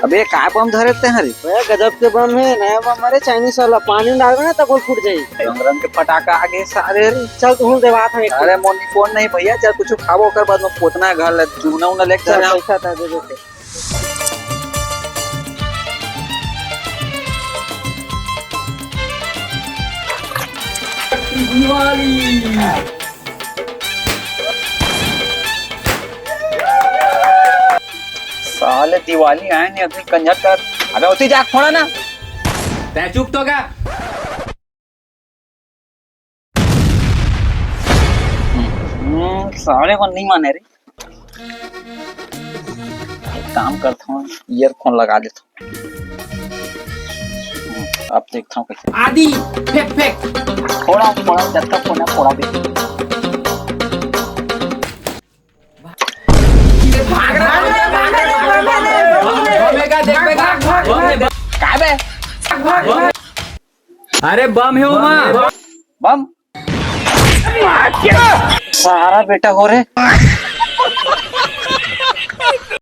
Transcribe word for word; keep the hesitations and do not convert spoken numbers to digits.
अबे, का बम धरे ते हरी? भैया, गजब के बम हे, नया बम, अरे चाइनीज वाला, पानी में डालबे ना, तब वो फूट जाई। रंग रंग के फटाका आगे सारे रे। चल, तू देवात हम एक। अरे, मोनी फोन नहीं भैया, चल कुछ खाबो, ओकर बाद में पोतना है घर ले, चूना उना लेके चल, चल। पैसा था, दे दे। साले दिवाली आए नहीं, अभी कंजर कर। अबे उसी जाग फोड़ा ना। तै चुप तो क्या? हम्म, साले को नहीं माने रे। एक काम करता हूँ, ईयरफोन लगा लेता हूँ। हम्म, अब देखता हूँ कैसे। आदि, फेंक, फेंक। फोड़ा, फोड़ा, जब तक फोड़ा, फोड़ा भी। भाग रहा है, भाग रहा है, भाग रहा है, भाग रहा है। बम है, बम है। का बे? अरे बम है ओमा। बम? सारा बेटा हो रे।